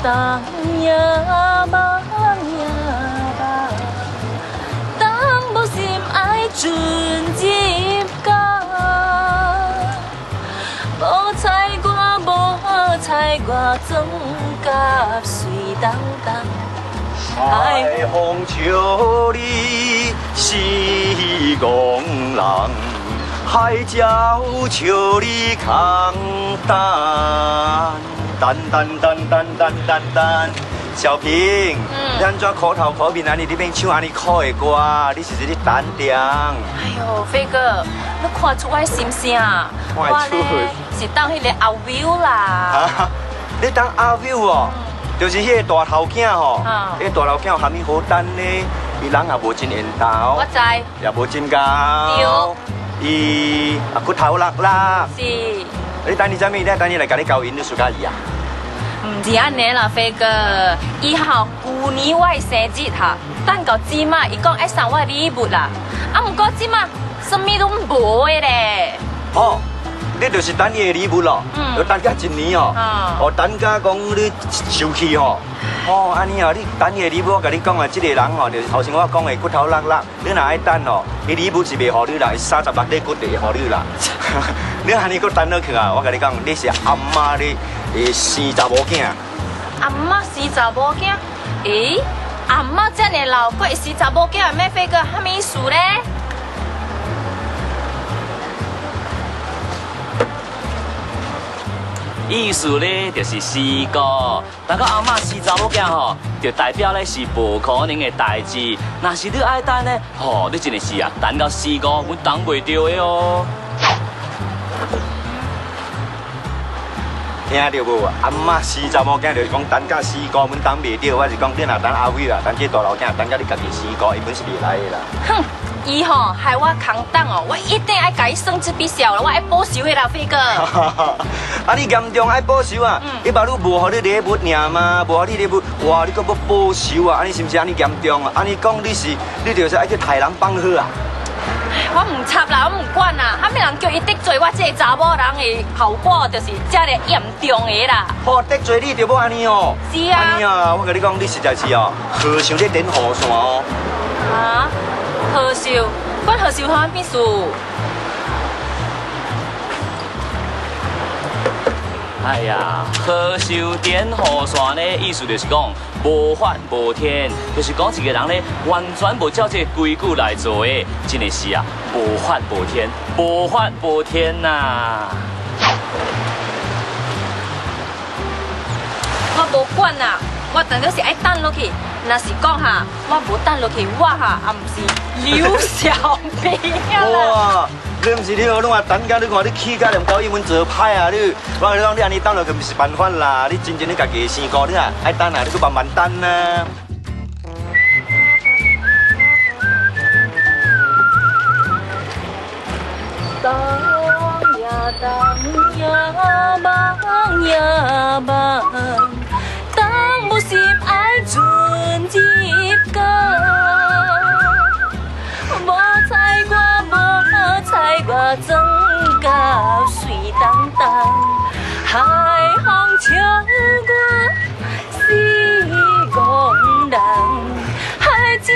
等呀望呀望，等无心爱准入港。无彩我无彩我装甲水当当。海风笑你是戆人，海鸟笑你空等，等等等等等等等。小平，你按怎苦头苦面按呢？你免唱按呢苦的歌，你是咧等定。哎呦，飞哥，你看出我的心声啊？看会出。我呢是等彼个阿 Will 啦。你等阿 Will 哦？就是彼个大头囝吼，彼个大头囝有啥物好等呢？伊人也无真缘投，我知，也无真𠢕，伊啊骨头落落。是。你等伊啥物？你等伊来共你交姻，你输佮伊啊？毋是按呢啦，飞哥，伊吼旧年我的生日哈，等到这马，伊讲爱送我礼物啦，啊，毋过这马啥物拢无的咧。哦，你就是等伊的礼物咯，就等甲一年哦，哦，等甲讲你受气吼，哦，按呢哦，你等伊的礼物，我共你讲啊，这个人哦，就是头先我讲的骨头落落，你若爱等哦，伊礼物是袂予你啦，伊36块骨就会予你啦。你按呢阁等落去啊，我共你讲，你是阿嬷咧生查某囝。阿嬷生查某囝？欸，阿嬷遮尔老，阁会生查某囝？咩飞哥，啥物意思咧？意思咧就是死过，但个阿嬷生查某囝吼，就代表咧是无可能的代志。若是你爱等咧，吼，你真的是啊，等到死过，阮等袂著的哦。听著无？阿嬷生查某囝就是讲等甲死孤，阮等袂著。我是讲你若等阿伟啦，等这大老囝，等甲你家己死孤，伊本是袂来的啦。哼，伊吼害我空等哦，我一定爱共伊算这笔账啦，我爱报仇的啦，飞哥。啊，你严重爱报仇啊？伊爸母无予你礼物尔吗？无予你礼物，哇，你阁欲报仇啊？按呢是毋是按呢严重啊？按呢讲你是，你就是爱去刣人放火啊？我毋插啦，我毋管啦，啥物人叫伊得罪我这个查某人的后果，就是遮尔严重的啦。哦，得罪你就欲按呢哦。是啊。按呢啊，我共你讲，你实在是哦，和尚咧点雨伞哦。啊？和尚？关和尚啥物事？哎呀，和尚点雨伞咧，意思就是讲无法无天，就是讲一个人咧完全无照这个规矩来做的，真的是啊，无法无天，无法无天呐！我无管啦，我当作是爱等落去，若是讲哈，我无等落去，我哈也毋是刘小平啊！你毋是你哦，拢啊等甲你看你起甲连高英文做歹啊你！我共你讲，你按呢等落去毋是办法啦，你真正你家己生孤，你啊爱等啊，你阁慢慢等啊。等呀等呀望呀望，等无心爱准入港。无彩我无彩我装甲水当当，海风笑我是戆人，海鸟